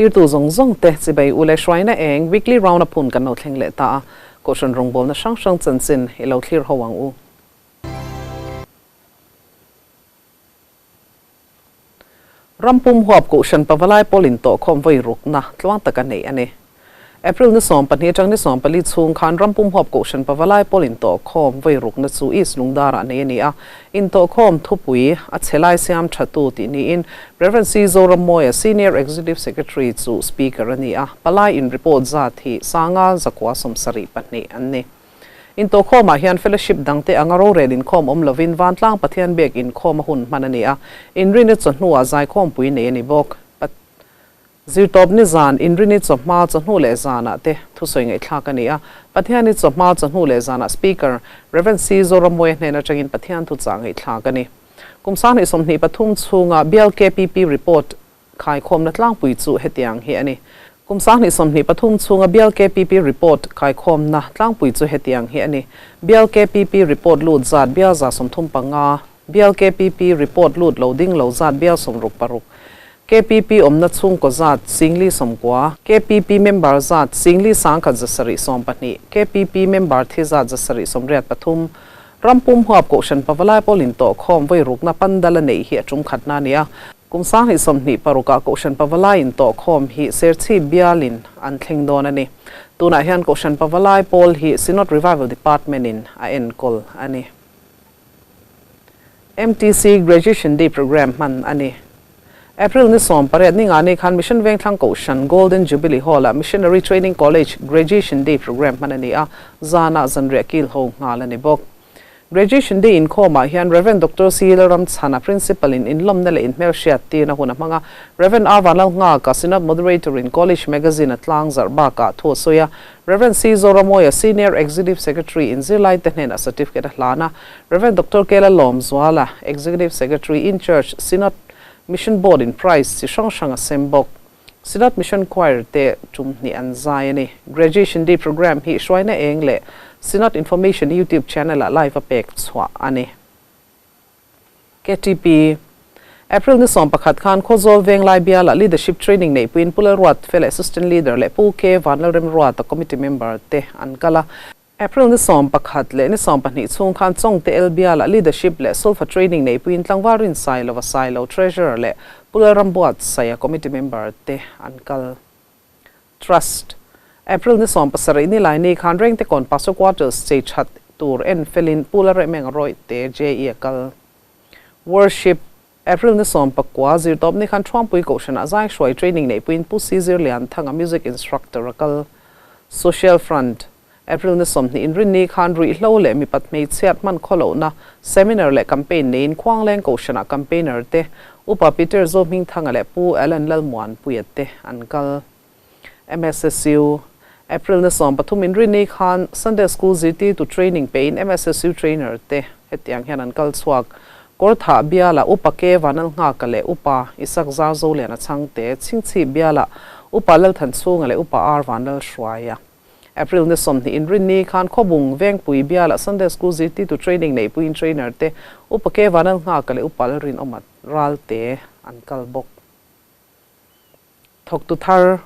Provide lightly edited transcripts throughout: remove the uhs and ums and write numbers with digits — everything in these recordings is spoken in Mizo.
Thlirtu zawng zawng te chibai u leh hruaina eng weekly round up hun kan lo thleng leh ta a, Kohhran rawngbawlna hrang hrang chanchin i lo thlir ho ang u. Rampum huap Kohhran Pavalai pawl intawhkhawm vawi rukna tluang taka neih a ni. April ni 12 atang ni 14 chhung khan Rampum huap Kohhran Pavalai pawl intawhkhawm vawi rukna chu East Lungdarah neih a ni a. Intawhkhawm thupui a chhe lai siam thatu tih niin Rev. C. Zorammawia, Senior Executive Secretary chu Speaker a ni a. Palai in report zat hi sanga zakua 72 an ni. Intawhkhawmah hian fellowship dangte anga rorel inkhawm awm lovin Vantlang Pathian biak inkhawm a hun hman a ni a, inrini chawhnuah zaikhawmpui nei a ni bawk. Zirtawp ni zan, inrini chawhma chawhnu leh zanah te thusawi ngaihthlak a ni a, Pathiani chawhma chawhnu leh zanah Speaker, Rev. C. Zoramawia hnen atangin Pathian thuchah ngaihthlak a ni. Kum 2023 chhunga Bial KPP report Khaikhawmna tlangpui chu hetiang hi a ni. Kum 2023 chhunga Bial KPP report khaikhawmna tlangpui chu hetiang hi a ni. Bial KPP report lut zat bial 35, Bial KPP report lut lo ding lo zat bial 66, KPP awmna chhungkaw zat 1090, KPP member zat 41,712, KPP member thi zat 783, Rampum huap Kohhran Pavalai pawl intawhkhawm vawi rukna pandal a neih hi a tum khatna a ni a. Kum 2026 ah Kohhran Pavalai intawhkhawm hi Serchhip bialin an thleng dawn a ni. Tunah hian Kohhran Pavalai pawl hi Synod Revival Department in a enkawl a ni. MTC Graduation Day Programme hman a ni. April ni 18 ni nga ni khan Mission Vengthlang Kohhran Golden Jubilee Hall ah Missionary Training College Graduation Day Programme hman a ni a, zanah zanriah kil ho nghal a ni bawk. Graduation Day inkhawmah hian Rev. Doctor C. Lalramchhana, Principal in inlawmna leh inhmelhriat tirna hun a hmang a, Rev. R. Vanlalnghaka, Synod Moderator in College Magazine a tlangzarh bakah thu a sawi a, Rev. C. Zoramawia, Senior Executive Secretary in zirlaite hnenah certificate a hlan a, Rev. Doctor Kela Lawmzuala, Executive Secretary in Church Synod Mission Board in Prize chi hrang hrang a sem bawk. Synod Mission Choir te tum hnih an zai a ni. Graduation Day Programme hi hruaina eng leh Synod Information YouTube Channel ah live a pek chhuah a ni. KTP, April ni 11 khan Khawzawl Venglai bialah Leadership Training neihpuiin Pu Lalruat Fela Assistant Leader leh Pu K Vanlalremruata Committee Member te an kal a. April ni 11 leh ni 12 chhung khan Chawngte L bialah Leadership leh Solfa Training neihpuiin Tlangval Rinsailova Sailo Treasurer leh Pu Lalrambuatsaia Committee Member te an kal. Trust, April ni 17 ni lai ni khan Rengtekawn Pastor Quarters chei that tur en felin Pu Lalrehmeng Rawihte JE a kal. Worship, April ni 19 zirtawp ni khan Thuampui Kohhranah zai hruai training neihpuiin Pu Si Zirlianthanga Music Instructor a kal. Social Front, April ni 20 inrinni khan ruihhlo leh mipat hmeichhiat hman khawlohna seminar leh campaign neiin Khuangleng Kohhranah campaigner te Upa Peter Zohmingthanga leh Pu Alan Lalmuanpuia te an kal. MSSU, April ni 13 inrinni khan Sunday School zirtirtu training pein MSSU trainer te hetiang hian an kal chhuak. Kawrthah bialah Upa K Vanlalnghaka leh Upa Isak Zarzoliana chhangte, Chhingchhip bialah Upa Lalthanchhunga leh Upa R Vanlalhruaia. April ni 20 inrinni khan Khawbung Vengpui bialah Sunday School zirtirtu training neihpuiin trainer te Upa K Vanlalnghaka leh Upa Lalrinawma Ralte an kal bawk. Thawktu thar,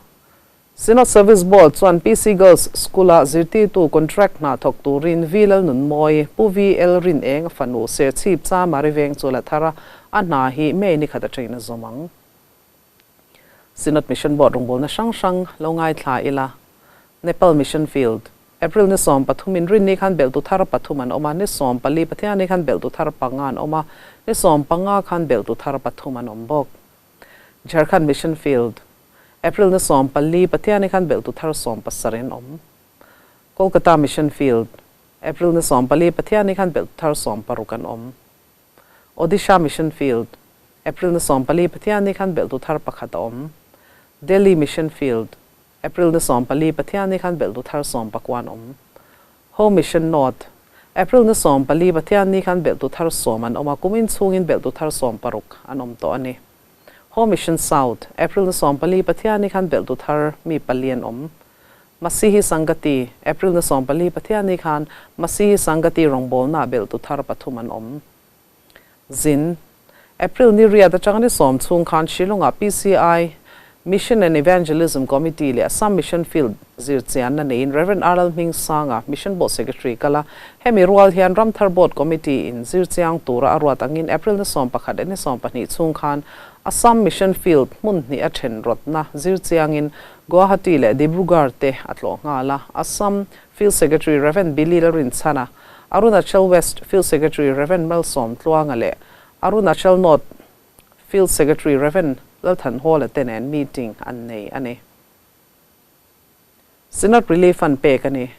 Synod Service Board chuan PC Girls School-a zirtirtu contract hna thawk turin V Lalnunmawi, Pu V L Rineng a fanu Serchhip Chamari veng chu la thar a, a hna hi May ni khat atangin a zawm ang. Synod Mission Board rawngbawlna hrang hrang lo ngaithla ila. Nepal Mission Field, April ni 13 inrinni khan belhtu thar pathum an awm a, ni 14 Pathianni khan belhtu thar panga an awm a, ni 15 khan belhtu thar pathum an awm bawk. Jharkhand Mission Field, April ni 14 Pathianni khan belhtu thar 17 an awm. Kolkata Mission Field, April ni 14 Pathianni khan belhtu thar 16 an awm. Odisha Mission Field, April ni 14 Pathianni khan belhtu thar pakhat a awm. Delhi Mission Field, April ni 14 Pathianni khan belhtu thar 19 an awm. Home Mission North, April ni 14 Pathianni khan belhtu thar 10 an awm a, kumin chhungin belhtu thar 16 an awm tawh a ni. Home Mission South, April ni 14 Pathianni khan belhtu thar mi pali an awm. Masihi Sangati, April ni 14 Pathianni khan Masihi Sangati rawngbawlna belhtu thar pathum an awm. Zin, April ni riat atanga ni 10 chhung khan Shillong-ah PCI Mission and Evangelism Committee leh Assam Mission Field zirchianna neiin Rev. R. Lalhmingsanga, Mission Board Secretary kal a, hemi rual hian Ramthar Board Committee in zirchiang tura a ruat angin April ni 11 leh ni 20 chhung khan Assam Mission Field hmun hnih a then rawtna zirchiangin Guwahati leh Dibrugarh te a tlawh nghal a, Assam Field Secretary Rev. Billy Lalrinchhana, Arunachal West Field Secretary Rev. Malsawm Tluanga leh Arunachal North Field Secretary Rev. Lalthanhawla te nen meeting an nei a ni. Synod Relief Fund pek a ni.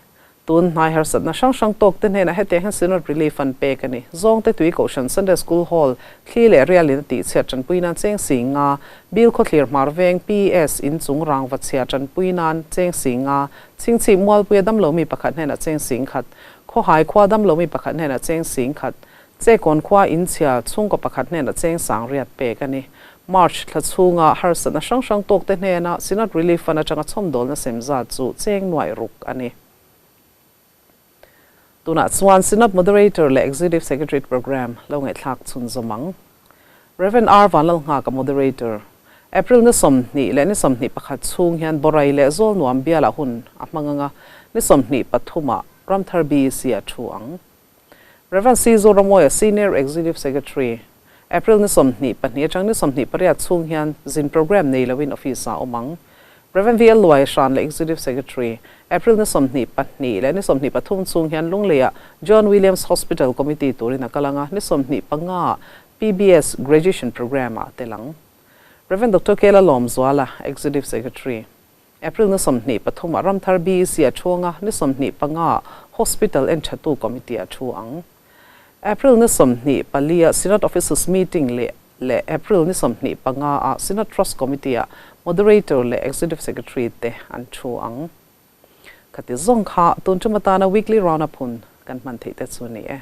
Tun hnai harsatna hrang hrang tawk te hnenah hetiang hian Synod Relief Fund pek a ni. Zawngte tui kohhran Sunday School Hall thli leh rialin a tihchhiat tanpui nan cheng si nga, Bil khawthlir hmar veng PS inchung rangva chhia tanpui nan cheng si nga, Chhingchhip Mualpuia damlomi pakhat hnenah cheng sing khat, Khawhai khua damlomi pakhat hnenah cheng sing khat, Chekawn khua inchhia chhungkaw pakhat hnenah cheng sang riat pek a ni. March thla chhunga harsatna hrang hrang tawkte hnena Synod Relief Fund atanga chhawmdawlna sem zat chu cheng nuaih ruk a ni. Tunah chuan Synod Moderator leh Executive Secretary Programme lo ngaihthlak chhunzawm ang. Rev. R. Vanlalnghaka Moderator. April ni 20 leh ni 21 chhung hian Borai leh Zawlnuam bialah hun a hmang anga ni 23 ah Ramthar BEC a thu ang. Rev. C. Zoramawia Senior Executive Secretary, April ni 22 atang ni 28 chhung hian zin programme nei loin office ah awm ang. Rev. VL Luai Hran leh Executive Secretary, April ni 22 leh ni 23 chhung hian Lungleiah John Williams Hospital Committee turin a kal anga ni 25 ah PBS Graduation Programme ah tel ang. Rev. Doctor Kela Lawmzuala, Executive Secretary. April ni 23 ah Ramthar BEC a thu anga ni 25 ah Hospital en thatu Committee a thu ang. April ni 24 ah Synod Officers Meeting leh leh April ni 25 ah Synod Trust Committee ah Moderator leh Executive Secretary te an thu ang. Khati zawng kha tun tum atana Weekly Round-up hun kan hman theih te chu a ni e.